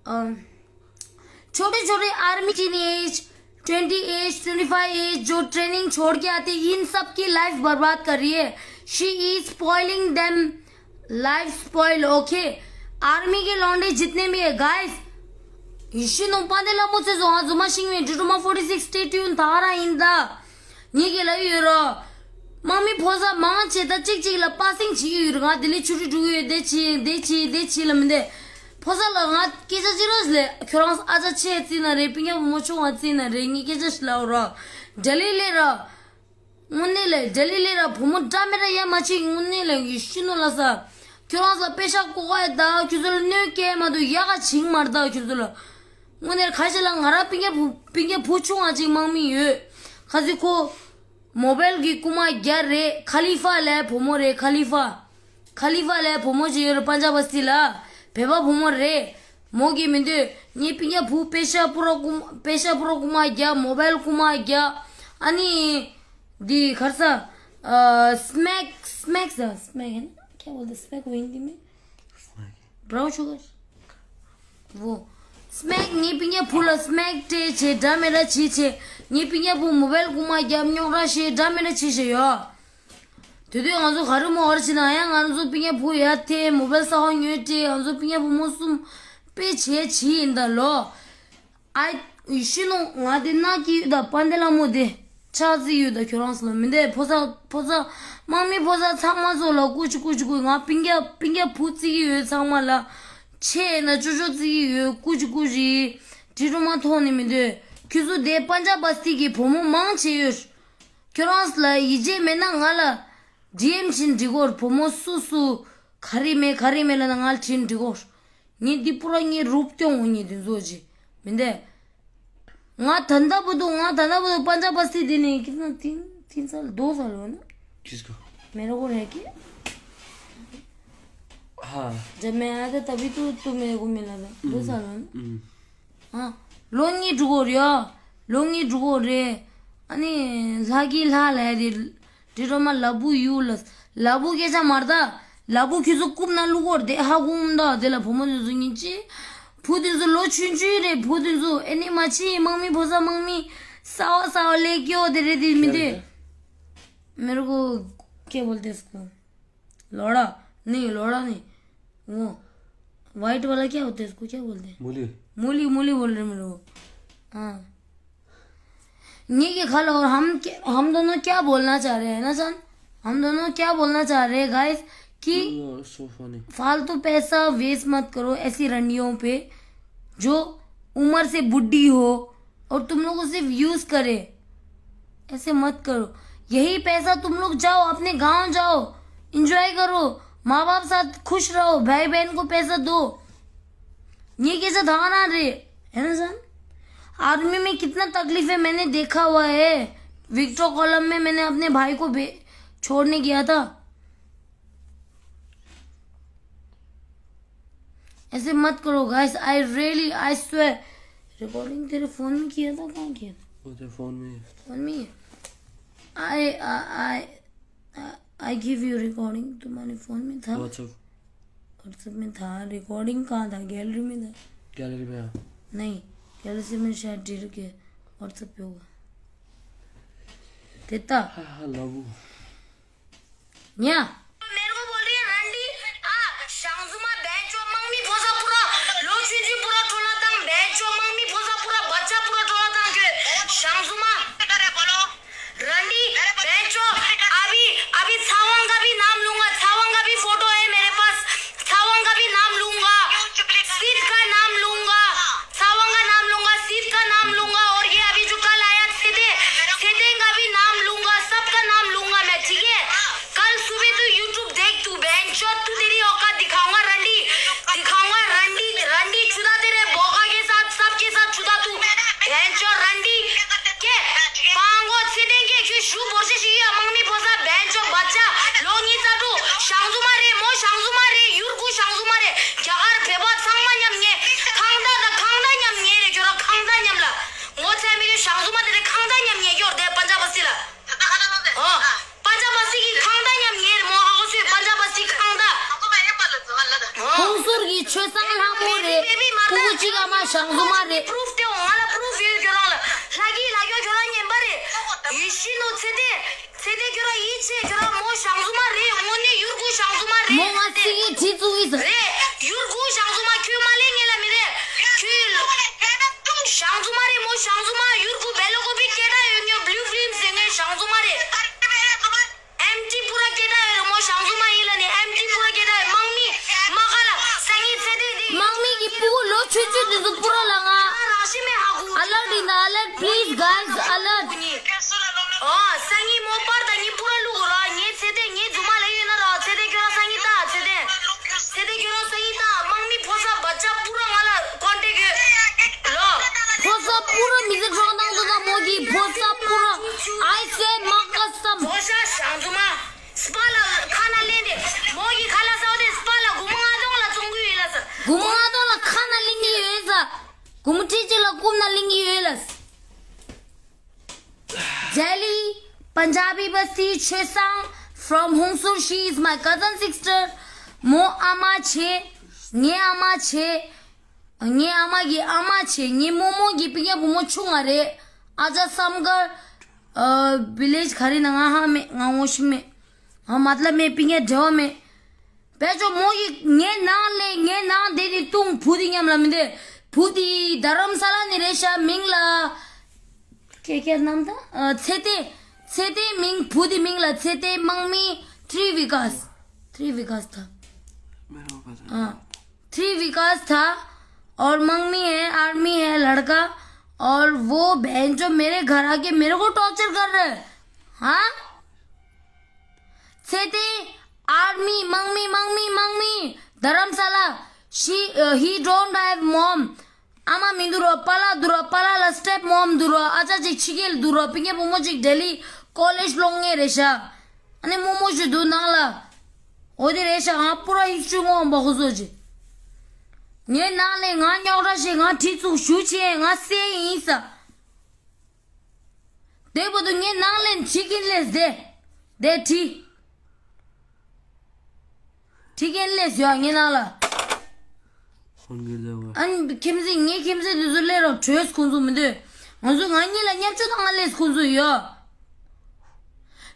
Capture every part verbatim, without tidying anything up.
अम, छोटे छोटे army teenage, twenty age, twenty five age जो ट्रेनिंग छोड़ के आते हैं, इन सब की लाइफ बर्बाद कर रही है। She is spoiling them life spoil, okay? Army के लौंडे जितने भी है गाइस, ཡིད་ཤི་ནོ་པ་དེ་ལ་མོ་ཚེ་བཟོ་ང་རྫུན་མ་ཤིང་བའི་ཌི་ཌོ་མ་ཕོར་ཊི་སིགས་སི་སི་ཊེ་ཊི་ཡུན་ཐག་ར་ཡིན་ད། ངེད་ཀྱི་ལ་ཡོད་རོ། དམག་མི་ཕོ་གསར་མང་ཆེ་ད་གཅིག་གཅིག་ལ་པ་སེང་བྱེད་ཀྱི་ཡོད་རེད། ང་དེ་ལས་ཆུ་རུ་འགྲོ་གི་ཡོད། དེ་བྱེད་དེ་བྱེད་དེ་བྱེད་ལ་མི་འདེ། ཕོ་གསར་ལ་ང་སྐད་ཆ་ཅི་རོ་ལས་ཁྱོད་རང་ཨ་ཅག་ཆེ་རྩིས་ན་རེད། སྤུན་ཀྱག་བུ་མོ་ཆུང་བ་རྩིས་ན་རེད། ངས་སྐད་ཆ་ཞིག་ལབ་རོ། འདྲ་ལི་ལས་ར། དངོས་གནས་ལས་འདྲ་ལི་ལས་ར་བུ་མོ་འདྲ་མི་འདྲ་ཡ་མ་ཆེ། དངོས་གནས་ལས་ཡིད་ཤི་ནོ་ལ་ས། ཁྱོད་རང་ས་པེ་ཤ་ཀོ་ཀ་ཡ་ད་ཁྱོད་ཚོ་ལ་གནོད་སྐྱེལ་མ་འདུག་ཡ་ག་བྱིང་མར་ད་ཁྱོད་ཚོ་ལ། དངོས་གནས་ཁ་ཤས་ལ་ང་རང་སྤུན་ཀྱག་བུ་སྤུན་ཀྱག་བུ་ཆུང་བ་ཅིག་དམག་མི་ཡོད། ཁ་ཚིག་ཁོ། མོ་བལ་གི་རྐུ་མ་རྒྱ་རེད། ཁ་ལི་ཧྥ་ལས་བུ་མོ་རེད། ཁ་ལི་ཧྥ། ཁ་ལི་ཧྥ་ལས་བུ་མོ་ཅིག་ཡོད་རེད། པན་ཇབ་བ་སི་ལ། བོད་པ་བུ་མོ་རེད། མོ་གི་མི་འདོད། ངའི་སྤུན་ཀྱག་བུ་པེ་ཤ་པུ་ར་རྐུ་མ་པེ་ཤ་པུ་ར་རྐུ་མ་རྒྱ། མོ་བལ་རྐུ་མ་རྒྱ། ཨ་ནི། འདི་གར་ས། ཨ། སྨེག་སྨེག་ཟ་སྨེག་ཡིན། क्या बोलते हैं स्मैक को हिंदी में? Brown sugar. वो। སྨེག་ངའི་སྤུན་ཀྱག་བུ་ལ་སྨེག་སྤྲད་བྱས། འདྲ་མི་འདྲ་བྱས་བྱས། ངའི་སྤུན་ཀྱག་བུ་མོ་བལ་རྐུ་མ་རྒྱབ་རྙོག་དྲ་བྱས། འདྲ་མི་འདྲ་བྱས་བྱས་ཡོད། དེ་དུས་ང་ཚོ་ག་རེ་མོ་ག་རེ་བྱས་ན་ཡང་ང་ཚོ་སྤུན་ཀྱག་བུ་ཡར་ཐེ་མོ་བལ་གསར་པ་ཉོས་སྤྲད། ང་ཚོ་སྤུན་ཀྱག་བུ་མོ་གསུམ་དཔེ་བྱས་བྱས་ཡིན་ད་ལོ། ཨའི། ཡིད་ཤི་ནོ་ང་དེ་ནག་གི་ཡོད་ད། པན་དེ་ལ་མོ་དེ་ཆག་ཟིག་ཡོད་ད། ཁྱོད་རང་ཚོ་ལ་མི་འདེ། ཕོ་གསར་ཕོ་གསར་དམག་མི་ཕོ་གསར་ཚང་མ་ཚོ་ལ་ཀུ་ཅི་ཀུ་ཅི་ཀུ། ང་སྤུན་ཀྱག་སྤུན་ཀྱག་བུ་བརྩི་གི་ཡོད། ཚང་མ་ལ་ཆེ་ན་ཅོ་ཅོ་བརྩི་གི་ཡོད། ཀུ་ཅི་ཀུ་ཅི་ཌི་ཌོ་མ་མཐོང་ནི་མི་འདོད། ཁྱོད་ཚོ་དེ་པན་ཇབ་བ་སི་གི་བུ་མོ་མང་ཆེ་ཡོད། ཁྱོད་རང་ཚོ་ལ་ཡིད་ཆེས་མེད་ན་ང་ལ་ཌི་ཨེམ་བྱིན་འགྲིག་གོ། བུ་མོ་སུ་སུ་ག་རེ་མེད་ག་རེ་མེད་ལ་ན་ང་ལ་བྱིན་འགྲིག་གོ། ངས་འདི་པུ་ར་ངའི་རུབ་སྐྱོང་ངོ་ཉིད་དེ་ཚོ་ཅི་མི་འདེ། ང་ད་ལྟ་བུ་དུ་ང་ད་ལྟ་བུ་དུ་པན་ཇབ་བ་སི་དེ་ནས་ཀི་ན་ཐིན་ཐིན་ས་ལ་རྡོ་ས་ལོ་ན། किसको? मेरे को है कि? हाँ। जब मैं आया था तभी तो तू मेरे को मिला था। རྡོ་ས་ལོ་ན། ཨ། ལོ་གཉིས་འགྲོ་གི་རེད། ལོ་གཉིས་འགྲོ་གི་རེད། ཨ་ནི་ལྷ་གི་ལྷ་ལ་རེད། ཌི་ཌོ་མ་ལ་བུ་ཡུ་ལ། ལ་བུ་སྐད་ཆ་མར་ད། ལ་བུ་ཁྱོད་ཚོ་རྐུབ་ན་བླུག་གོ་རེད། ཧ་གོ་འམ་ད། དེ་ལ་བུ་མོ་དེ་ཚོ་ཉིན་གཅིག་བུ་དེ་ཚོ་ལོ་ཆུང་ཆུང་རེད། བུ་དེ་ཚོ་ཨེ་ནི་མ་ཕྱི་དམག་མི་ཕོ་གསར་དམག་མི་གསར་པ་གསར་པ་ལས་སྐྱོ་དེ་རེད། དེ་མི་དེ། मेरे को क्या बोलते हैं इसको? लोड़ा? नहीं, लोड़ा नहीं। वो व्हाइट वाला क्या होता है, उसको क्या बोलते हैं? मूली। मूली, मूली बोल रहे मेरे को। हाँ। ये क्या खा लो, और हम क्या, हम दोनों क्या बोलना चाह रहे हैं ना जान? हम दोनों क्या बोलना चाह रहे हैं गाइस कि फालतू पैसा वेस्ट मत करो ऐसी रंडियों पे जो उम्र से बुढ़ी हो और तुम लोग उसे यूज करे। ऐसे मत करो। यही पैसा तुम लोग जाओ, अपने गांव जाओ, एंजॉय करो, माँ बाप साथ खुश रहो, भाई बहन को पैसा दो। ये कैसे धारणा रे, है ना जान? आर्मी में कितना तकलीफ है, मैंने देखा हुआ है। विक्टोर कॉलम में मैंने अपने भाई को भे- छोड़ने गया था। ऐसे मत करो guys, I really, I swear. Recording तेरे फोन में किया था, कहाँ किया था? वो तेरे फोन में है। फोन में ही है। आई आई आई गिव यू रिकॉर्डिंग। तुम्हारे फोन में था? व्हाट्सएप। व्हाट्सएप में था। रिकॉर्डिंग कहाँ था? गैलरी में था। गैलरी में है। नहीं, गैलरी से मैं शायद डिलीट किया। व्हाट्सएप पे होगा। तेता। हाँ हाँ, लव। न्या। मेरे को बोल रही है रंडी। आ, शांगजुमा, बैंचो, मंगमी, फोसा, पूरा, लोचुन जी, पूरा टोला तंग, बैंचो, मंगमी, फोसा, पूरा, बच्चा, पूरा टोला तंग के, शांगजुमा। बोलो। रंडी, बैंचो, अभी, अभी छावांग का भी नाम लूंगा, छावांग का भी फोटो है मेरे पास, छावांग का भी नाम लूंगा, सीत का नाम लूंगा, छावांग का नाम लूंगा, सीत का नाम लूंगा, और ये अभी जो कल आया, सीते, सीते का भी नाम लूंगा, सबका नाम लूंगा मैं, ठीक है? कल सुबह तो ཞང་བཙུན་མ་རེད། པུ་རུབ་སྟེར་འོང་། ང་ལ་པུ་རུབ་ཡོད། ཁྱོད་རང་ལ་ལྷ་གི་ལྷ་ཁྱོད་ཁྱོད་རང་ངན་པ་རེད། ཡེ་ཤེས་ནོར་ཚེ་བརྟན། ཚེ་བརྟན་ཁྱོད་རང་ཡིད་ཆེས། ཁྱོད་རང་མོ་ཞང་བཙུན་མ་རེད། དངོས་གནས་ཡུལ་སྐོར་ཞང་བཙུན་མ་རེད། མོ་ང་ཚེ་ཡི་ཁྲི་བཙུགས་ཡིན་ཟེར། རེད། ཡུལ་སྐོར་ཞང་བཙུན་མ། ཁྱོད་མ་ལས་ངན་ལ་མི་རེད། ཁྱོད་ཞང་བཙུན་མ་རེད། མོ་ཞང་བཙུན་མ། ཡུལ་སྐོར་སྦེལ་ཀོབ་པི་སྐད་གྲགས་ཡོད་ཉོ་བུ་ལུ་ཕི་ལིམ་ཟེར་མཁན་ཞང་བཙུན་མ་རེད། ཨེམ་ཆི་པུ་ར་སྐད་གྲགས་ཡོད་རེད། མོ་ཞང་བཙུན་མ་ཡིན་ལ་ནི་ཨེམ་ཆི་པུ་ར་སྐད་གྲགས་ཡོད། དམག་མི་མ་ཀ་ལ་སང་ཉིན་ཚེ་བརྟན་དེ། དམག་མི་གི་སྤུ་གུ་ལོ་ཆུང་ཆུང་དེ་ཚོ་པུ་ར་ལ་ང་རང་ཤི་མེ་ཧ་གུ། Alert in the alert, please guys, alert. ཨོ་སང་ཉིན་མོ་པར་དང་ཉིན་པུ་ར་ལུག་ར། ངའི་ཚེ་བརྟན་ངའི་རྫུན་མ་ལ་ཡོད་ན་ར། ཚེ་བརྟན་ཁྱོད་རང་སང་ཉིན་ལྟ། ཚེ་བརྟན། ཚེ་བརྟན་ཁྱོད་རང་སང་ཉིན་ལྟ། དམག་མི་ཕོ་གསར་བ་ཅག་པུ་ར་ང་ལ་ཀོན་ཊེག་ཡོད་ལོ། ཕོ་གསར་པུ་ར་མི་ཚེ་གྲོགས་གནང་དུ་ད་མོ་གི་ཕོ་གསར་པུ་ར། I say མ་ཀ་སམ། ཕོ་གསར་ཞང་བཙུན་མ། སྤ་ལ་ཁ་ན་ལེན་ཏེ། མོ་གི་ཁ་ལ་ས་བ་དེ་སྤ་ལ་སྒོར་མོ་ལྔ་སྟོང་ལ་བཙོང་གི་ཡོད་ལ་ས། སྒོར་མོ་ལྔ་སྟོང་ལ་ཁ་ན་ལེན་གི་ཡོད་ས། སྒོར་མོ་ཁྲི་གཅིག་ལ་རྐུབ་ན་ལེན་གི་ཡོད་ལ་ས། Delhi, Punjabi Basti, Chosang from Hungsur, she is my cousin sister. མོ་ཨ་མ་བྱེད། ངའི་ཨ་མ་བྱེད། ངའི་ཨ་མ་གི་ཨ་མ་བྱེད། ངའི་རྨོ་མོ་གི་སྤུན་ཀྱག་བུ་མོ་ཆུང་ང་རེད། ཨ་ཅག་བསམ་དཀར། ཨ། བི་ལེཇ་ག་རེ་ན་ང་ཧ་མེད། ང་ངོ་ཤེས་མེད། ང་མ་ཏ་ལ་མེད། སྤུན་ཀྱག་འབྲེལ་བ་མེད། བེ་ཅོ་མོ་ཡི་ངའི་ནང་ལས་ངའི་ནང་དེ་ནི་ཏུང་བུ་དེ་མཉམ་ལ་མི་འདེ། བུ་དེ་རྡ་རམ་ས་ལ་ནི་རེད་ཤག་མིང་ལ། ཁྱེད་ཁྱེད་རྣམས་ད། ཨ། ཚེ་བརྟན། ཚེ་བརྟན་མིང་བུ་དེ་མིང་ལ་ཚེ་བརྟན། དམག་མི་ཐྲི་བི་ཀཱས། ཐྲི་བི་ཀཱས་ད། ཨ། ཐྲི་བི་ཀཱས་ད། और मम्मी है, आर्मी है लड़का। और वो बहन जो मेरे घर आके मेरे को टॉर्चर कर रहा है। हाँ? ཚེ་བརྟན། ཨར་མི། དམག་མི། དམག་མི། དམག་མི། རྡ་རམ་ས་ལ། She, uh, he don't have mom. ཨ་མ་མི་འདུག་རོ། པཱ་ལགས་འདུག་རོ། པཱ་ལགས་ལ་སི་ཊེབ་མོམ་འདུག་རོ། ཨ་ཅག་ཅིག་ཕྱི་རྒྱལ་འདུག་རོ། སྤུན་ཀྱག་བུ་མོ་ཅིག་ལྡི་ལི་ཀོ་ལེཇ་སློབ་མཁན་རེད་ཤག་ཨ་ནི་རྨོ་མོ་ཞིག་འདུག་ནང་ལ། འོ་དེ་རེད་ཤག་ང་པུ་ར་ཧིས་ཊི་རི་ངོ་མ་ཁོ་ཚོ་ཅིག་ངའི་ནང་ལས་ང་རྙོག་དྲ་བཤད། ང་གྲི་བཙུགས་ཞུ་བྱེད། ང་སེ་ཡིན་ས། དེ་བར་དུ་ངའི་ནང་ལས་འཁྲིད་མཁན་སླེབས་ཏེ། དེ་འཁྲིད། འཁྲིད་མཁན་སླེབས་ཡོད་ངའི་ནང་ལ། ཧོན་གྱི་ལེ་བ། ཨ་ནི་ཁྱིམ་མཚེས། ངའི་ཁྱིམ་མཚེས་དེ་ཚོ་སླེབས་རོགས། བྲོས་ཁོང་ཚོ་མི་འདོད། ང་ཚོ་ང་གཉིས་ལ་བརྙས་བཅོས་བཏང་ང་སླེབས་ཁོང་ཚོ་ཡོད།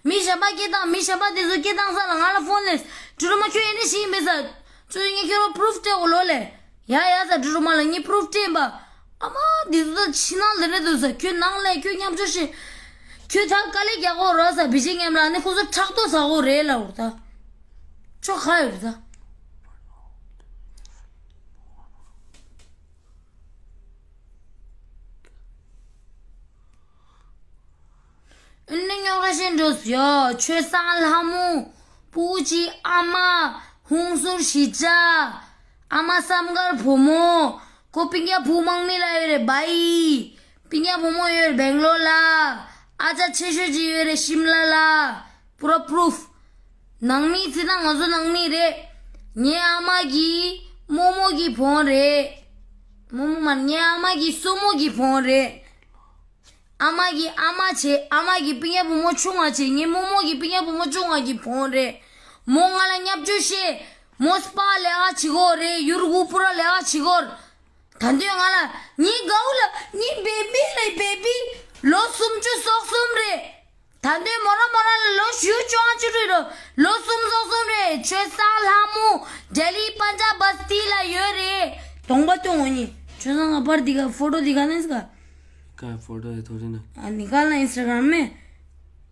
མི་གཞན་པ་སྐད་བཏང་། མི་གཞན་པ་དེ་ཚོ་སྐད་བཏང་ས་ལ་ང་ལ་ཕོན་སླེབས། ཀྲུ་རུ་མ་ཁྱོད་ཨེ་འདྲ་ཞིག་ཡིན་པས་ས། ཁྱོད་ངས་ཁྱོད་རང་པུ་རུབ་སྤྲད་དགོས་ལོ་ལེ། ཡ་ཡ་ཟེར། ཀྲུ་རུ་མ་ལ་ངས་པུ་རུབ་སྤྲད་པ། ཨ་མ་འདི་ཚོ་ཕྱི་ནང་ལ་རེད་འདུག་ཟེར། ཁྱོད་ནང་ལ་ཁྱོད་མཉམ་སྤྱོད་བྱེད། ཁྱོད་ཐག་དཀའ་ལས་རྒྱག་དགོས་རོགས་ཟེར། བི་ཇི་མཉམ་ལ་ནི་ཁོ་ཚོ་ཕྲག་དོག་ཟ་དགོས་རེད་ལབ་ད། ཁྱོད་ཁ་ཡོད་ད། ཨ་ནི་རྙོག་དྲ་བཤད་འགྲོ་ཡོད། ཆོས་བཟང་ལྷ་མོ། སྤུ་གུ་གཅིག་ཨ་མ། ཧུང་སུར་གཞིས་ཆགས། ཨ་མ་བསམ་དཀར་བུ་མོ། ཁོ་སྤུན་ཀྱག་བུ་དམག་མི་ལ་ཡོད་རེད་བྷའི། སྤུན་ཀྱག་བུ་མོ་ཡོད་རེད་སྦེང་ལོར་ལ། ཨ་ཅག་ཆེ་ཤོས་གཅིག་ཡོད་རེད་ཤིམ་ལ་ལ། པུ་ར་པུ་རུབ། ནང་མི་ཚེ་དང་ང་ཚོ་ནང་མི་རེད། ངའི་ཨ་མ་གི་རྨོ་མོ་གི་བུ་རེད། རྨོ་མོ་མ་ངའི་ཨ་མ་གི་སྲུ་མོ་གི་བུ་རེད། ཨ་མ་གི་ཨ་མ་བྱེད། ཨ་མ་གི་སྤུན་ཀྱག་བུ་མོ་ཆུང་བ་བྱེད། ངའི་རྨོ་མོ་གི་སྤུན་ཀྱག་བུ་མོ་ཆུང་བ་གི་བུ་རེད། མོ་ང་ལ་བརྙས་བཅོས་བྱེད། མོ་སྤ་ལས་ཀ་བྱེད་གོ་རེད། ཡུར་གུ་པུ་ར་ལས་ཀ་བྱེད་གོ་རེད། ད་དུང་ང་ལ་ངའི་དགའ་བོ་ལ་ངའི་བེ་བི་ལ་བེ་བི་ལོ་སུམ་ཅུ་སོ་གསུམ་རེད། ད་དུང་མོ་རང་མོ་རང་ལ་ལོ་བཞི་བཅུ་ང་བཅུ་དྲུག་རེད། ལོ་གསུམ་སོ་གསུམ་རེད། ཆོས་བཟང་ལྷ་མོ་ལྡི་ལི་པན་ཇབ་བ་སྟི་ལ་ཡོད་རེད། གདོང་པ་སྟོན་འོ་ནི། ཆོས་བཟང་ང་པར་འདི་ག་ཕོ་ཊོ་འདི་ག་ནས་ག་ཀ་ཕོ་ཊོ་ཡ་ཐོ་རི་ན། ཨ་ནི་ག་ལ་ཨིན་སི་ཊ་གྷ་རམ་མེ།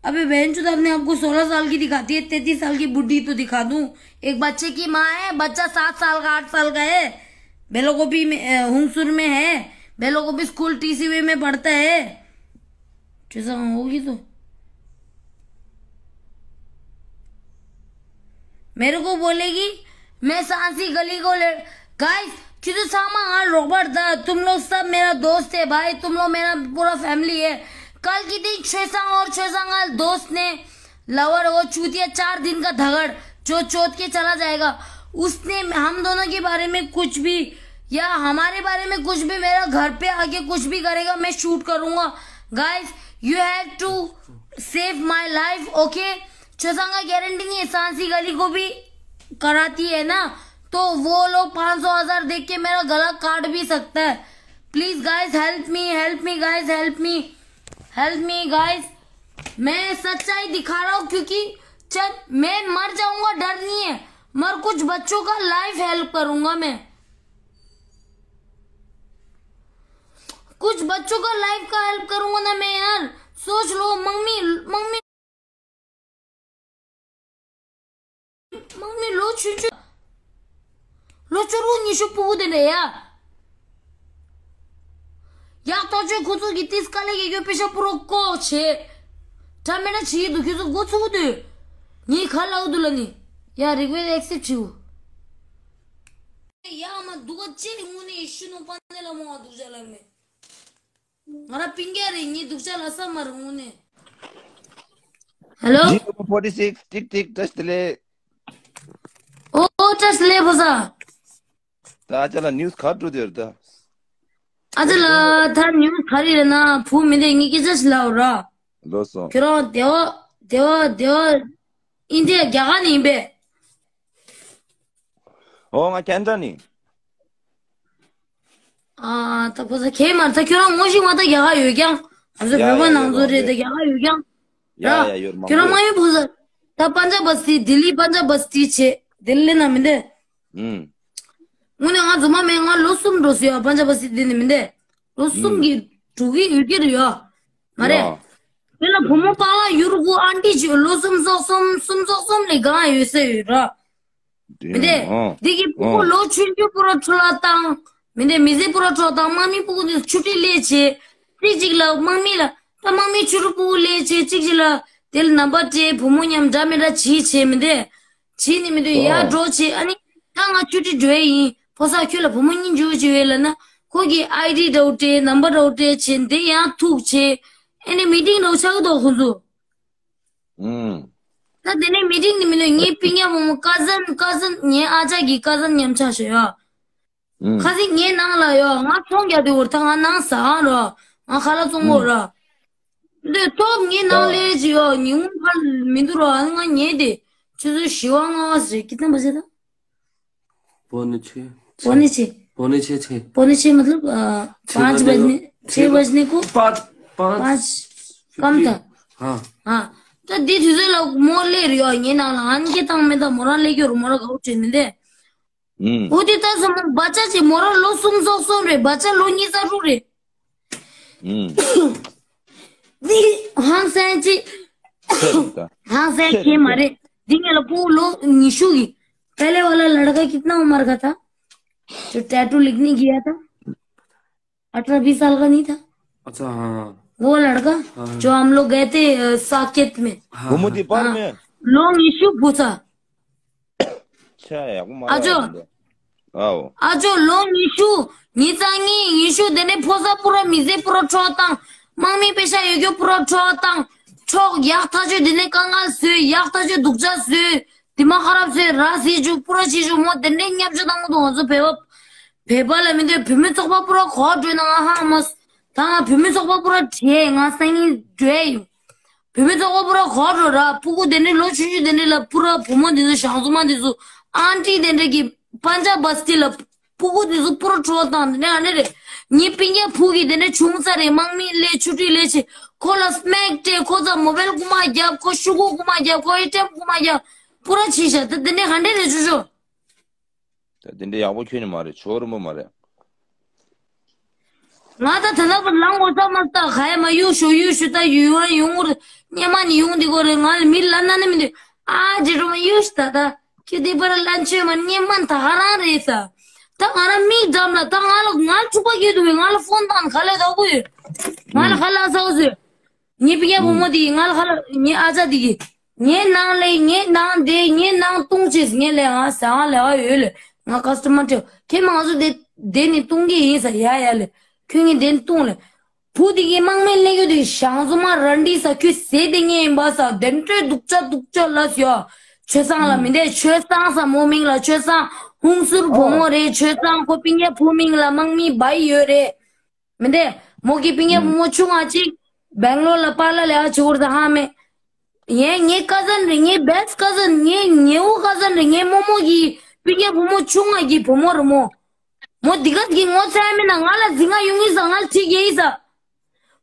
अबे बहन चोद आपने आपको सोलह साल की दिखाती है, तैंतीस साल की बुढ़ी तो दिखा दूं। एक बच्चे की माँ है, बच्चा सात साल का, आठ साल का है। बेलोगोपी में, अ, हुंगसुर में है। बेलोगोपी स्कूल टीसीवी में पढ़ता है। चुजा होगी तो। मेरे को बोलेगी, मैं सांसी गली को ले, गाइस, ཁྱེད་ཚོ་ཚང་མ་ང་རོགས་པ་ད། तुम लोग सब मेरा दोस्त है भाई, तुम लोग मेरा पूरा फैमिली है। कल की दिन छेसांग और छेसांग का दोस्त ने लवर वो चूतिया चार दिन का धगड़ जो चोद के चला जाएगा, उसने हम दोनों के बारे में कुछ भी या हमारे बारे में कुछ भी मेरा घर पे आके कुछ भी करेगा, मैं शूट करूंगा। Guys, you have to save my life, okay. Chhesang का गारंटी नहीं है, सांसी गली को भी कराती है ना, तो वो लोग पाँच सौ हजार देख के मेरा गला काट भी सकता है। Please guys, help me, help me guys, help me, help me guys. मैं सच्चाई दिखा रहा हूँ क्योंकि चल, मैं मर जाऊंगा, डर नहीं है, मगर कुछ बच्चों का लाइफ हेल्प करूंगा मैं। कुछ बच्चों का लाइफ का हेल्प करूंगा ना मैं यार। सोच लो, mummy, mummy, mummy, ལོ་ཆུང་ཆུང་། ལོ་བཅུ་དྲུག་ཉི་ཤུ་སྤུ་གུ་དེ་འདྲ་ཡ། ཡག་ཐག་ཆོད། ཁོ་ཚོ་གི་ཏིས་དཀའ་ལས་ཀྱི་ཡོད་པེ་ཤ་པུ་རོ་ཀོ་བྱེད། དྲ་མེད་ན་བྱེད་ཀྱི་འདུག་ཁྱོད་ཚོ་འགོ་ཚུགས་འདུག་ངས་ཁ་ལག་འདུག་ལ་ནི། ཡ་རིག་པའི་ཨེག་སེབ་བྱེད། ཡ་མ་འདུག་ག་ཅེ་དངོས་གནས་ཤི་ནོ་པ་ནས་ལ་མོ་བ་འདུག་ཅ་ལ་མེད། ང་ར་པིང་རྒྱ་རེད། ངའི་སྡུག་ཅག་ལ་ས་མ་རུང་ནས། ཧེ་ལོ། G forty six, ཏིག་ཏིག་བཀྲ་ཤིས་བདེ་ལེགས། ཨོ་ཨོ་བཀྲ་ཤིས་བདེ་ལེགས་ཕོ་ས། ད་ཨ་ཅག་ལ་ནིའུ་སི་ག་འགྲོ་དེར་ད། ཨ་ཅག་ལ་ད་ནིའུ་སི་ག་རེ་རེད་ན་བུ་མི་འདས་ངའི་སྐད་ཆ་ཞིག་ལབ་ར། ལོ་སོང་། ཁྱོད་རང་དེ་བ་དེ་བ་དེ་བ་ཨིན་ཌི་ཡ་རྒྱ་གར་ནས་ཡིན་པས། ཨོ་ང་ཁེ་ན་ཌ་ནས། ཨ་ད་ཕོ་ས་ཁེ་མར་ད་ཁྱོད་རང་ངོ་ཤེས་མ་ད་རྒྱ་གར་ཡོད་ཀྱང་། ང་ཚོ་ཡ་བོད་པ་ཡ་ཡོད་ནང་ཚོ་རོགས་རེད་ད་རེད། རྒྱ་གར་ཡོད་ཀྱང་། ཡ་ར། ཡ་ཡོད་མང་ཁྱོད་རང་པོ། མ་ཡོད་ཕོ་ས། ད་པན་ཇབ་བ་སི་ཏི་ལྡི་ལི་པན་ཇབ་བ་སི་ཏི་བྱེད་ལྡི་ལི་ན་མི་འདས། ཨུམ། དངོས་གནས་ང་རྫུན་མ་མེད། ང་ལོ་གསུམ་འགྲོ་སྲིད་ཡ་པན་ཇབ་བ་སི་ཏི་ལྡི་ནི་མི་འདས། ལོ་གསུམ་ཨུམ། གི་འགྲོ་གི་ཡོད་ཀྱི་རེད་ཡ། མ་རེད། ཡ། དེ་ལ་བུ་མོ་པཱ་ལགས་ཡུར་གུ་ཨན་ཏི་ཅིག་ལོ་གསུམ་སོགས་གསུམ་གསུམ་སོགས་གསུམ་ལས་གང་ཡོད་ས་ཡོད་ར། མི་འདས། ཨོ། འདི་གི་སྤུ་གུ་ཨོ། ལོ་ཆུང་ཆུང་པུ་ར་འཕྲོ་བརླག་བཏང་། མི་འདས། མི་ཚེ་པུ་ར་འཕྲོ་བཏང་། དམག་མི་སྤུ་གུ་འདི་ཆུ་ཊི་ལས་བྱེད། གཅིག་གཅིག་ལ་དམག་མི་ལ་ད་དམག་མི་ཆུ་རུ་སྤུ་གུ་ལས་བྱེད། གཅིག་གཅིག་ལ་དེ་ལ་ནམ་བར་སྤྲད། བུ་མོ་མཉམ་འདྲ་མི་འདྲ་བྱེད་བྱེད་མི་འདས། བྱེད་ནི་མི་འདུག་ཡར་ཨོ། འགྲོ་བྱེད། ཨ་ནི་ད་ང་ཆུ་ཊི་འགྲོ་ཡ་ཡིན། ཕོ་ས་ཁྱོད་ལ་བུ་མོ་གཉིས་འཇུ་བྱེད་ཡོད་ལ་ན་ཁོ་གི་ཨའི་ཌི་འདྲ་བོ་སྤྲད། ནམ་བར་འདྲ་བོ་སྤྲད་བྱེད། འདི་ཡང་ཐུག་བྱེད། ཨ་ནི་མི་ཊིང་འདྲ་བོ་ཆགས་འདུག་ཁོ་ཚོ། ཨུམ། ད་དེ་ནས་མི་ཊིང་ནི་མི་ལོས་ངའི་སྤུན་ཀྱག་བུ་མོ་ཀ་ཟན་ཀ་ཟན་ངའི་ཨ་ཅག་གི་ཀ་ཟན་མཉམ་ཆགས་བྱས་ཡོད། ཨུམ། ཁ་སང་ངའི་ནང་ལ་ཡོད། ང་ཚོང་རྒྱག་དུས་འོར་ད་ང་ནང་ཟ་ཨང་རོ། ང་ཁ་ལག་བཙོང་གོ་ཨུམ། ར། འདི་ཐོབ་ངའི་ནང་ད་ལས་ཅི་ཡོད། ཉིན་གུང་ཁ་མི་འདུག་ར། ང་ཉལ་ཏེ་ཆུ་ཚོད་བཞི་པ་ལྔ་པ་ཟེར་ཀི་ཏན་པ་ཟེར་ད། बोलने छे। बोलने छे। बोलने छे छे। बोलने छे मतलब, अ, छह पाँच बजने बजने, को छह बजने को पाँच, पाँच पाँच कम था। हाँ। हाँ। तो दी तुझे लोग मोर ले रही हो, ये ना, ना, आन के तंग में तो मोरा ले क्यों, मोरा गाँव चेन दे। हम्म। वो दी तो सम-, बच्चा चे मोरा लो सुम सो सो रे, बच्चा लो नहीं जरूर रे। हम्म। दी हाँ सैन ची। छह दिन का। हाँ सैन छह के दिन का। मारे। दी ये लो पू लो निशु की। पहले वाला लड़का कितना उम्र का था? जो टैटू लिखने गया था, अठारह बीस साल का नहीं था? अच्छा, हाँ। वो लड़का, हाँ। जो हम लोग गए थे, अ, साकेत में। हाँ, घुमुदी हाँ। पार हाँ। में। लोंग यीशु पूछा। अच्छा है, वो मारा अजो। है। आओ। अजो लोंग यीशु, निचांगी यीशु देने फोसा पूरा मिजे पूरा ठोतां, मांगमी पेशा योग्य पूरा ठोतां, ठोक याक था जो देने कंगाल से, याक था जो दुखजा से, दिमाग खराब से, रासी जो पूरा चीज जो मो देने न्याप जो तंग दो जो भेवा भेबा ལ་མི་འདོད། བུད་མེད་ཚོགས་པ་པུ་ར་གོ་འགྲོ་ན་ང་ཧང་མོ། ད་ང་བུད་མེད་ཚོགས་པ་པུ་ར་བྲེས་ང་སང་ཉིན་འགྲོ་ཡ་ཡོད། བུད་མེད་ཚོགས་པ་པུ་ར་གོ་འགྲོ་ར། ཕྲུ་གུ་དེ་འདྲའི་ལོ་ཆུང་ཆུང་དེ་འདྲའི་ལ་པུ་ར་བུ་མོ་འདི་ཚོ་ཞང་ཚོ་མ་འདི་ཚོ་ཨན་ཊི་དེ་འདྲ་གི་པན་ཇབ་བ་སི་ཊི་ལ་ཕྲུ་གུ་འདི་ཚོ་པུ་ར་བྲོ་བཏང་དེ་འདྲ་ཨ་ནི་རེད། ངའི་སྤུན་ཀྱག་བུ་གི་དེ་འདྲ་ཆུང་ཙག་རེད། དམག་མི་སླེབས་ཆུ་ཊི་སླེབས་ཆེ་ཁོ་ལ་སྨེག་སྤྲད། ཁོ་ཚ་མོ་བེལ་རྐུ་མ་རྒྱབ། ཁོ་ཤུ་གུ་རྐུ་མ་རྒྱབ། ཁོ་ཨེ་ཊི་ཨེམ་རྐུ་མ་རྒྱབ། པུ་ར་ཕྱིན་ཤག་ད་དེ་འདྲ་ག་འདྲ་རེད་ཅོ་ཅོ། ད་དེ་འདྲའི་ཡག་པོ་ཁྱོན་ནས་མ་རེད། ཆོ་རི་མོ་མ་རེད། ང་ད་ད་ལྟ་བར་ལང་གོ་ས་མ་ལྟ། ག་ཡ་མ་གཡུག་ཤོག་གཡུག་ཤོག་ད་ཡུལ་བ་ཡོང་ངུར་སྙེ་མ་ནི་ཡོང་འདི་གོ་རེད། ང་ལ་མི་ལ་ན་ནི་མི་འདུག་ཨ་ཇེ་རོ་མ་གཡུག་ཤོག་ད་ད་ཁྱོད་དེ་པར་ལན་ཆོད་མ་སྙེ་མ་ད་ག་རང་རེད་ས། ད་ང་རང་མིག་འགྲམ་ལ་ད་ང་ལ་ང་ལ་འཁྲུག་པ་སྐྱེས་འདུག་བས། ང་ལ་ཕོན་བཏང་ག་ལས་ད་གོ་ཡོད། ང་ལ་ག་ལ་ས་གོ་ཟོས། ངའི་སྤུན་ཀྱག་བུ་མོ་དེས་ང་ལ་ཁ་ལ་ངའི་ཨ་ཅག་དེ་གིས་ངའི་ནང་ལས་ངའི་ནང་དེ་ངའི་ནང་བཏུང་བྱས་ངས་ལས་ང་ཟ་ང་ལས་ཨ་ཡོད་ལས་ང་ཀ་སི་ཊ་མར་སྤྲད། ཁྱེད་མ་ང་ཚོ་དེ་དེ་ནི་བཏུང་གི་ཡིན་ཟ་ཡ་ཡ་ལས་ཁྱོད་ངའི་དེ་ནི་བཏུང་ལས། བུ་དེ་གིས་དམག་མི་སླེབས་ཡོད་དུས་ཞང་ཚོ་མ་ར་འདྲི་ས་ཁྱོད་ཟས་དེ་ངས་ཡིན་པ་ས་དེ་འདྲའི་སྡུག་ཅག་སྡུག་ཅག་ལ་ཟེར་ཡ། ཆོས་སང་ལ་མི་འདས་ཆོས་སང་ས་མོ་མིང་ལ་ཆོས་སང་ཧུང་སུར་བུ་མོ་རེད། ཆོས་སང་ཁོ་སྤུན་ཀྱག་བུ་མིང་ལ་དམག་མི་བ་ཡི་ཡོད་རེད། མི་འདས། མོ་གི་སྤུན་ཀྱག་བུ་མོ་ཆུང་ང་གཅིག་སྦེང་ལོར་ལ་པཱ་ལགས་ལས་ཨ་ཆི་བོར་ད་ཧ་མེ། ངའི་ངའི་ཀ་ཟན་རེད། ངའི་བེ་སི་ཀ་ཟན། ངའི་ཉེ་བོ་ཀ་ཟན་རེད། ངའི་རྨོ་མོ་གི་སྤུན་ཀྱག་བུ་མོ་ཆུང་ང་གི་བུ་མོ་རེད་མོ། མོ་འདི་ག་གི་ངོ་ཚ་ཡ་མིན་ན། ང་ལ་འཛིང་ང་ཡོང་གི་ས། ང་ལ་ཁྲིད་ཀྱི་ཡིན་ས།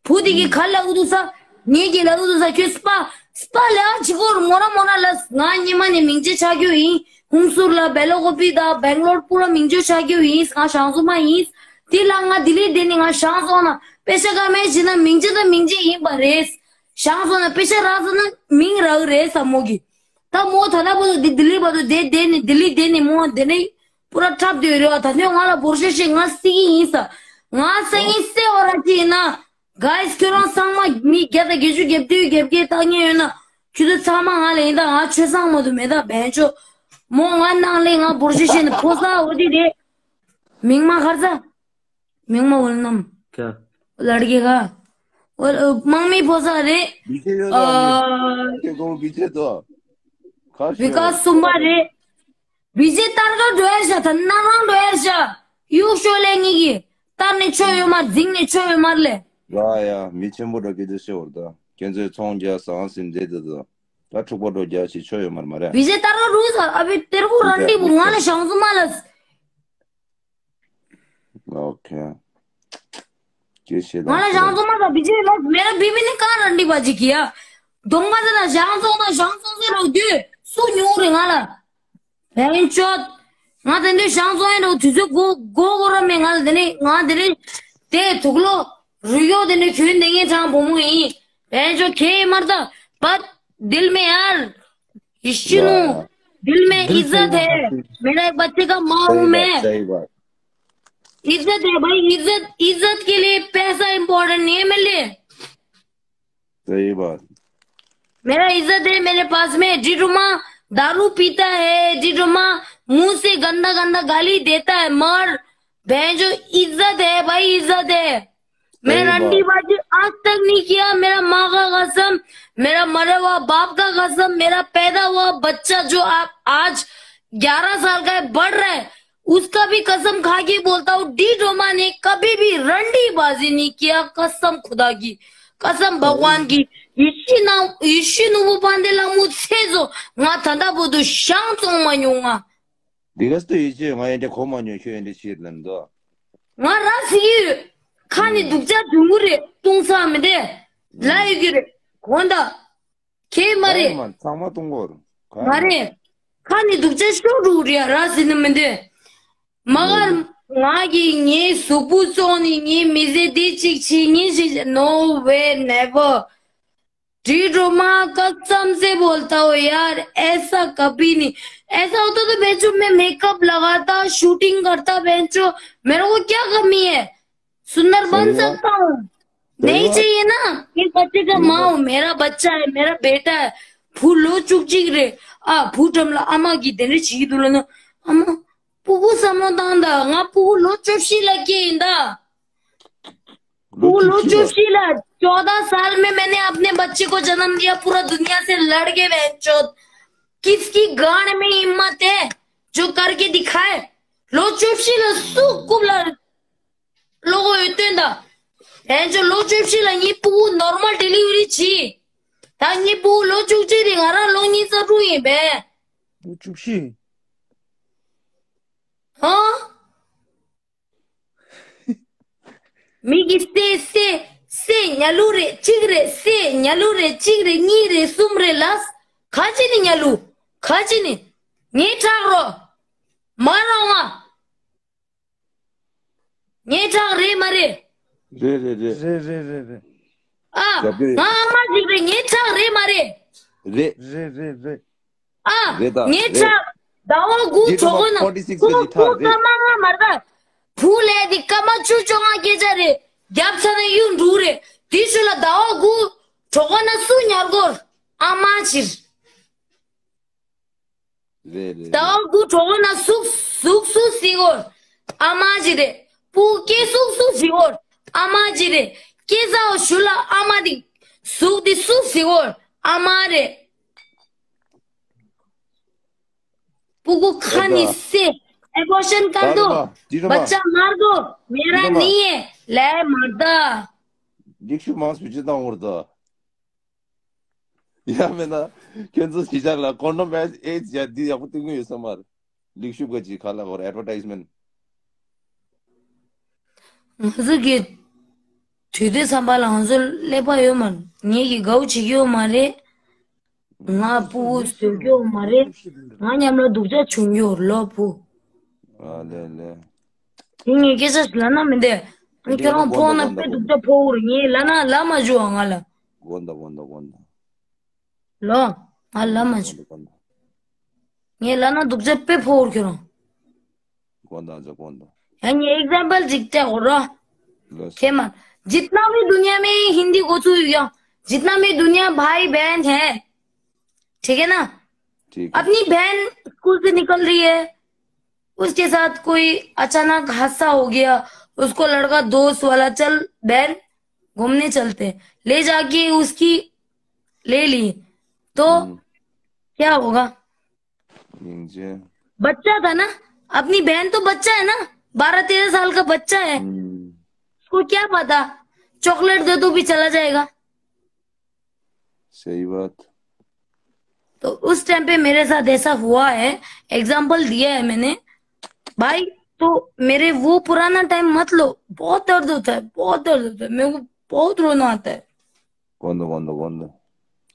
བུ་དེ་གི་ག་ལ་འུ་དུ་ས། ངེད་ཀྱི་ལ་འུ་དུ་ས། ཁྱོད་སྤ་སྤ་ལ་ཨ་ཅི་གོར་མོ་ར་མོ་ར་ལ། ང་ཉི་མ་ནས་མིང་ཆེ་ཆགས་རྒྱུ་ཡིན། ཧུང་སུར་ལ་བེ་ལོ་ཀོ་པི་དང་བེང་ལོར་པུ་ར་མིང་ཆེ་ཆགས་རྒྱུ་ཡིན། ང་ཞང་ཚོ་མ་ཡིན། དེ་ལ་ང་ལྡི་ལི་བསྡད་ནས་ང་ཞང་ཚོ་ན་པེ་ཤ་ཀ་མེ་བྱེད་ན་མིང་ཆེ་དང་མིང་ཆེ་ཡིན་པ་རེད། ཞང་ཚོ་ན་པེ་ཤ་རག་ས་ན་མིང་རག་རེད་ས་མོ་གི། ད་མོ་ད་ལྟ་བར་དུ་འདི་ལྡི་ལི་བར་དུ་བསྡད་བསྡད་ནས་ལྡི་ལི་བསྡད་ནས་མོ་འདི་ནས་པུ་ར་འཁྲབ་སྡོད་རེད་བ། ད་ཐེངས་ང་ལ་འབོར་ཤོག་ཤིག་ང་སྲིད་ཀྱི་ཡིན་ས། ང་སང་ཉིན་སེ་བ་ར་ཅི་ཡིན་ན། གཱིས་ཁྱོད་རང་ཚང་མ་མི་བརྒྱ་དང་བརྒྱད་ཅུ་བརྒྱད་ཅུ་བརྒྱད་བརྒྱད་བཏང་མཁན་ཡོད་ན། ཁྱོད་ཚོ་ཚང་མ་ང་ལ་ཡིན། ད་ང་ཆོས་བཟང་མ་དུ་མེད། ད་བན་ཆོ་མོ་ང་ནང་ལས་ང་འབོར་ཤོག་ཤིག་ནས་ཕོ་ས་འོ་དེ་རེད། མིང་མ་ཁར་ས། མིང་མ་འོལ་ནམ། ཁྱ། ལར་གེ་ག་འོལ་དམག་མི་ཕོ་ས་རེད། བི་ཇེ་ཡོད་ཨ། ལ་མི། ཁྱེད་ཀོང་བི་ཇེ་དོ། ཁ་བི་ཤོ། ཀ་གསུམ་པ་རེད། བི་ཇེ་ལྟར་ག་འགྲོ་ཡ་ཤ། ད་ནང་རང་འགྲོ་ཡ་ཤ། གཡུག་ཤོ་ལེ་ངེད་ཀྱི་ལྟར་ནས་ཆོ་ཡོད་མ། འཛིང་ནས་ཆོ་ཡོད་མ་ལེ། ར་ཡ་མི་ཆེན་པོ་འགྲོ་གི་དུ་ཤེ་བར་ད་ཁྱེད་ཚོའི་ཚོང་རྒྱག་ཟང་ཟིན་མཛད་དུ་དུ་ད་འཁྲུག་པ་འགྲོ་རྒྱག་ཞིག་ཆོ་ཡོད་མར་མ་རེད། བི་ཇེ་ལྟར་ག་རུ་ས་ཨ་བི་ཏེར་གུ་རན་ཏི་བུ་ང་ལ་ཞང་ཚོ་མ་ལ། ཨོ་ཁེ། ཅི་ཞེས་ང་ལ་ཞང་ཚོ་མ་ད་བི་ཇེ་ལ་མེ་ར་བི་མི་ནི་ཀ་ར་འདི་པ་ཅི་ཀི་ཡ། གདོང་པ་ཟེར་ན་ཞང་ཚོ་ན་ཞང་ཚོ་ཟེར་རོ་དུས་སུ་ཉུང་རེ་ང་ལ། བན་ཆོད། ང་དེ་འདྲའི་ཞང་ཚོ་ཡིན་རོ་དུས་ཚོད་གོ་གོ་གོ་ར་མེ་ང་ལ་དེ་ནི་ང་དེ་ནི་དེ་དུག་ལོ་རུ་ཡོ་དེ་ནི་གྱོན་དེ་ངའི་ཅང་བུ་མོ་ཡིན། བན་ཆོད་ཁེ་མར་ད་པད་དིལ་མེ་ཡར། इश्यू वाह। दिल में इज्जत है। मेरा एक बच्चे का माँ हूँ मैं। सही बात। इज्जत है भाई, इज्जत। इज्जत के लिए पैसा इंपॉर्टेंट नहीं है मेरे लिए। सही बात। मेरा इज्जत है मेरे पास में। डिडोमा दारू पीता है, डिडोमा मुंह से गंदा गंदा गाली देता है, मर। बहन जो इज्जत है भाई, इज्जत है। मैं रंडी बाजी आज तक नहीं किया। मेरा माँ का कसम, मेरा मरा हुआ बाप का कसम, मेरा पैदा हुआ बच्चा जो आप आज ग्यारह साल का है, बढ़ रहा है, उसका भी कसम खा के बोलता हूँ, डी डोमा ने कभी भी रंडी बाजी नहीं किया। कसम खुदा की, कसम भगवान की। यीशु ना, यीशु नु वो बांधे ला मुझसे जो, ང་ད་ལྟ་བར་དུ་ཞང་བཙོང་མ་མྱོང་ང་། འདི་ག་སྟོད་ཡིད་ཆེས་ང་ཡན་དེ་གོ་མ་མྱོང་ཁྱོད་ཡན་དེ་ཕྱིར་ལན་དོ། ང་ར་སི་ཡུ། ཁ་ནི་སྡུག་ཅག་དུང་གུ་རེད། ཏུང་ཚ་མི་དེ། ལ་ཡི་གི་རེད། གོ་འདའ། ཁྱེད་མ་རེད། ཚང་མ་ཏུང་གོ་རུ། མ་རེད། ཁ་ནི་སྡུག་ཅག་ཤོ་རུ་རེད་ར་སི་ནི་མི་དེ། མ་གར། ང་གི་ངའི་གཟུགས་པོ་བཙོང་ནི་ངའི་མི་ཚེ་འདི་གཅིག་བྱེད་ངེས་ཤིག No way, never. D drama कसम से बोलता हूँ यार, ऐसा कभी नहीं। ऐसा होता तो बेंचो मैं मेकअप लगाता, शूटिंग करता बेंचो, मेरे को क्या कमी है? सुंदर बन सकता हूँ। नहीं चाहिए ना। ये बच्चे का माँ हूँ, मेरा बच्चा है, मेरा बेटा है। फूलो चुक चिक रे। आ फूटम ला अमा की देने ची दुलन अमा पुगु समो दांदा। ང་पुगु ལོ་བཅུ་བཞི་ལ་སྐྱེས་ཡིན་ད། पुगु ལོ་བཅུ་བཞི་ལ། चौदह साल में मैंने अपने बच्चे को जन्म दिया। पूरा दुनिया से लड़ के बहनचोद। किसकी गांड में हिम्मत है जो करके दिखाए? ལོ་བཅུ་བཞི་ལ་སུ་རྐུབ་ལ་ལོ་གོ་ཡོད་དོན་ད། ཨེ་ཅོ་ལོ་བཅུ་བཞི་ལ་ངའི་ཕྲུ་གུ་ནོར་མལ་ཌེ་ལི་ཝ་རི་བྱས། ད་ངའི་ཕྲུ་གུ་ལོ་བཅུ་གཅིག་རེད། ང་རང་ལོ་ཉི་ཤུ་རྩ་དྲུག་ཡིན་པས། ལོ་བཅུ་བཞི། ཧ། མི་གི་སེ་སེ་སེ་ཉ་ལུ་རེད་གཅིག་རེད། སེ་ཉ་ལུ་རེད་གཅིག་རེད་གཉིས་རེད་གསུམ་རེད་ལ། ག་ཅི་ནི་ཉ་ལུ། ག་ཅི་ནི། ངའི་ཁྲག་རོ། མ་རོང་ང་། ངའི་ཁྲག་རེད་མ་རེད། རེད་རེད་རེད། རེད་རེད་རེད་རེད། ཨ། རྒྱབ་ཀྱི་རེད། ང་ཨ་མ་ཞིག་རེད། ངའི་ཁྲག་རེད་མ་རེད། རེད། རེད་རེད་རེད། ཨ། རེད་ད། ངའི་ཁྲག་ཟླ་བ་དགུ་གྲོགས་ན་ཁུ་ཁུ་ཀ་མ་ང་མར་ད། བུ་ལས་དེ་ཀ་མ་བཅུ་བཅོ་ལྔ་སྐད་ཆ་རེད། རྒྱབ་ཚ་ན་གཡུ་འབྲུག་རེད། དེ་ཤུ་ལ་ཟླ་བ་དགུ་གྲོགས་ན་སུ་ཉར་གོར། ཨ་མ་ཕྱིར། རེད་རེད། ཟླ་བ་དགུ་གྲོགས་ན་ཟུག་ཟུག་སུ་སི་གོར། ཨ་མ་ཅི་རེད། ཕྲུ་གུ་སྐྱེ་ཟུག་སུ་སི་གོར། ཨ་མ་ཅི་རེད། སྐྱེ་ཟའོ་ཞུ་ལ་ཨ་མ་དེ་ཟུག་དེ་སུ་སི་གོར། ཨ་མ་རེད། ཕྲུ་གུ་ཁ་ནི་སེ། एबॉर्शन कर दो। बच्चा मार दो। मेरा नहीं है। ལས་མ་ད། ལིག་ཤུ་མང་སུ་ཅི་བཏང་བར་ད། ཡ་མེད་ན། ཁྱོད་ཚོ་གཞིས་ཆགས་ལ་ཀོན་ཌོམ་ཨེ་ཨེ་ཡ་འདི་ཡག་པོ་བཏུང་གི་ཡོད་ས་མ་རེད། ལིག་ཤུ་ག་ཅི་ཁ་ལ་ཧོར་ཨེ་ཌ་ཝར་ཊའི་སི་མེན་ཊི། ང་ཚོ་གི་དུས་དེ་བསམ་པ་ལ་ང་ཚོ་ཀླད་པ་ཡོད་མ་རེད། ངེད་ཀྱི་དགའ་བོ་བྱེད་ཀྱི་ཡོད་མ་རེད། ང་སྤུ་གུ་བཟོས་ཀྱི་ཡོད་མ་རེད། ང་མཉམ་ལ་སྡུག་ཅག་བྱུང་ཡོད་ལོ་བུ། ཨ་ལེ་ལེ། དེ་ངས་སྐད་ཆ་ཞིག་ལབ་ན་མི་འདོད། ཨ་ནི་ཁྱོད་རང་ཕོག་ན་དཔེ་སྡུག་ཅག་ཕོག་གི་རེད། ངས་ལབ་ན་ལབ་མ་བྱུང་བ་ང་ལ། དགོངས་དག་དགོངས་དག་དགོངས་དག་ལོ། ང་ལབ་མ་བྱུང་། དགོངས་དག་ངས་ལབ་ན་སྡུག་ཅག་དཔེ་ཕོག་གི་རེད་ཁྱོད་རང་། དགོངས་དག་ཅག་དགོངས་དག་ཡང་ངས་ཨེག་ཛམ་པལ་ཅིག་སྤྲད་དགོས་རོ། ལོས། ཁྱེད་མ། जितना भी दुनिया में हिंदी को छू गया, जितना भी दुनिया भाई बहन है, ठीक है ना? ठीक है। अपनी बहन स्कूल से निकल रही है, उसके साथ कोई अचानक हादसा हो गया, उसको लड़का दोस्त वाला, "चल बहन, घूमने चलते हैं।" ले जाके उसकी ले ली, तो हम्म। क्या होगा? यिंग जे। बच्चा था ना, अपनी बहन तो बच्चा है ना, बारह तेरह साल का बच्चा है। हम्म। उसको क्या पता, चॉकलेट दे दो भी चला जाएगा। सही बात। तो उस टाइम पे मेरे साथ ऐसा हुआ है, एग्जाम्पल दिया है मैंने। भाई, तो मेरे वो पुराना टाइम मत लो, बहुत दर्द होता है, बहुत दर्द होता है, मेरे को बहुत रोना आता है। དགོངས་དག་དགོངས་དག་དགོངས་དག་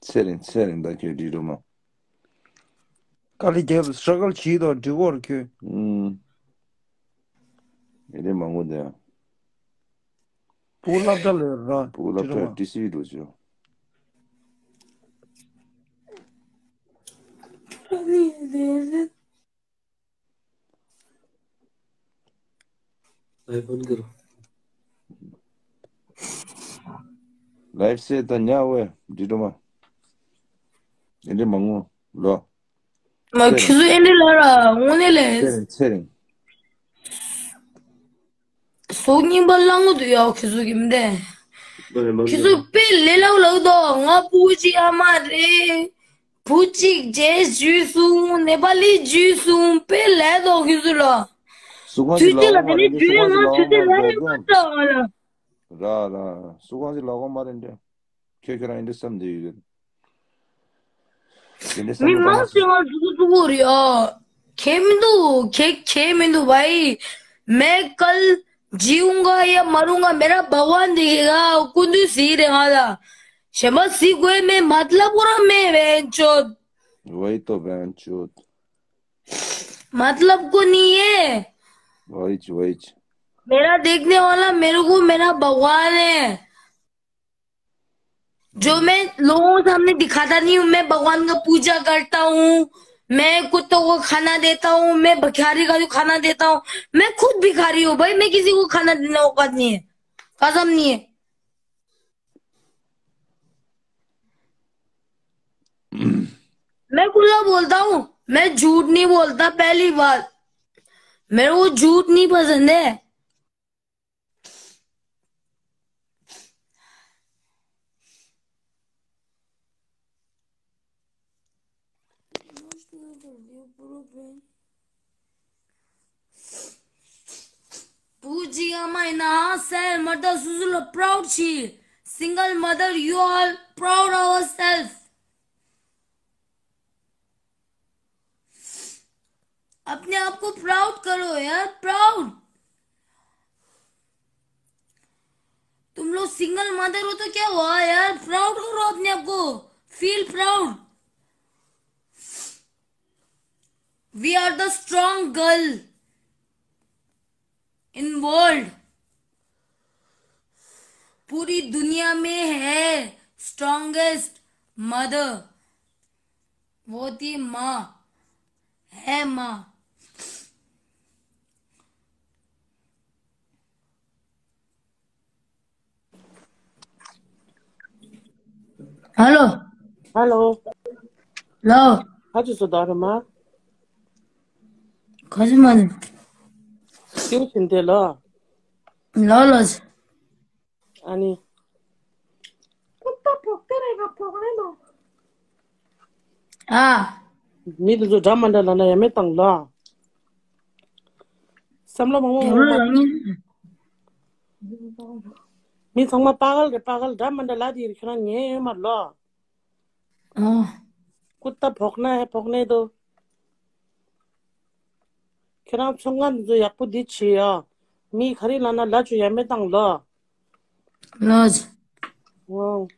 ཚེ་རིང་ཚེ་རིང་། ད་ཁྱོད་འགྲིག་འགྲོ་མ། དཀའ་ལས་རྒྱབ་སི་ཊྲ་གལ་བྱེད་དང་འགྲིག་གོ་ར་ཁྱོད། ཨུམ། ཡེ་དེ་མང་པོ་འདུག་ཡ། སྤུ་གུ་སློབ་གྲྭ་ལ་ཡོད་ར། སྤུ་གུ་སློབ་གྲྭ་ཊི་སི་ཝི་འགྲོ་ཆོག་ལའིབ་སེ་ད་ཉ་ཝེ་འདི་འགྲོ་མ། ཨེ་འདྲ་མང་པོ་ལོ། མ་ཁྱོད་ཚོ་ཨེ་འདྲ་ལ་ར་དངོས་གནས་ལས། ཚེ་རིང་ཚེ་རིང་། ཟོག་རྙིང་པ་བླང་གི་འདུག་ཡ་ཁྱོད་ཚོ་གི་མི་འདྲ། ཁྱོད་ཚོ་དཔེ་ལས་སླ་པོ་ལབ་འདུག་ང་སྤུ་གུ་གཅིག་ཨ་མ་རེད། བུ་གཅིག་རྗེས་འཇུས་སོང་། ནེ་པ་ལི་འཇུས་སོང་། དཔེ་ལས་འདུག་ཁྱོད་ཚོ་ལ། སུ་གང་དུས་ཅི་ལ་དེ་ནས་འཇུས་ང་ཚོ་དེ་ལ་ཡོད་མ་ཚ་བ་ལ། ར་ར། སུ་གང་ཞིག་ལབ་གོ་མ་རེད་འདྲ། ཁྱོད་ཁྱོད་རང་ཡིན་འདྲ་བསམ་བསྡད་ཡོད་རེད། དེ་འདྲ་བསམ་མི་བློ་གཏོང་མ་མང་སོང་། ཆེ་བ་ཟུག་ཟུག་པོ་རེད་ཨ། ཁྱད་མི་འདུག་ཁྱད་ཁྱད་མི་འདུག भाई। मैं कल जीऊंगा या मरूंगा, मेरा भगवान देखेगा। कुंदू सी रे हाला। शमा सी कोई मैं मतलब पूरा मैं बहन चोद। वही तो बहन चोद। मतलब को नहीं है। वही च- वही च। मेरा देखने वाला मेरे को मेरा भगवान है। जो मैं लोगों के सामने दिखाता नहीं हूँ, मैं भगवान का पूजा करता हूँ, मैं कुत्तों को खाना देता हूँ, मैं भिखारी का भी खाना देता हूँ। मैं खुद भिखारी हूँ भाई, मैं किसी को खाना देने औकात नहीं है, कसम नहीं है। मैं खुला बोलता हूँ, मैं झूठ नहीं बोलता। पहली बात, मेरे को झूठ नहीं पसंद है। Bougie, am I not sad? Mother Suzulo proud she. Single mother, you all proud ourselves. अपने आप को प्राउड करो यार, प्राउड। तुम लोग सिंगल मदर हो तो क्या हुआ यार, प्राउड करो अपने आप को। Feel proud. We are the strong girl in world. पूरी दुनिया में है स्ट्रॉन्गेस्ट मदर। वो थी माँ, है माँ। हेलो। हेलो। लो। हजुर सुधारमा। खजुमन। क्यों चिन्ते ल? ल ल। अनि कुत्ता भोक्दै रहेको भोक्नै न। आ। मिल जो ड्राम मण्डल न यमे तङ ल। समलो मङ मङ। मि ཚང་མ་པ་གལ་རེད། པ་གལ་འདྲ་མི་འདྲ་ལ་དེ་ཡིན་ཁྱོད་རང་ཉན་ཡོད་མ་ལོ། ཨོ། ཀུ་ཏ་ཕོག་ན་ཧེ་ཕོག་ནས་དོ། ཁྱོད་རང་ཚོང་ཁང་འདི་ཚོ་ཡག་པོ་འདི་བྱེད་ཡ། མི་ག་རེ་ལབ་ན་ལབ་བཅུག་ཡ་མེད་དང་ལོ། ལོ། ཨོ།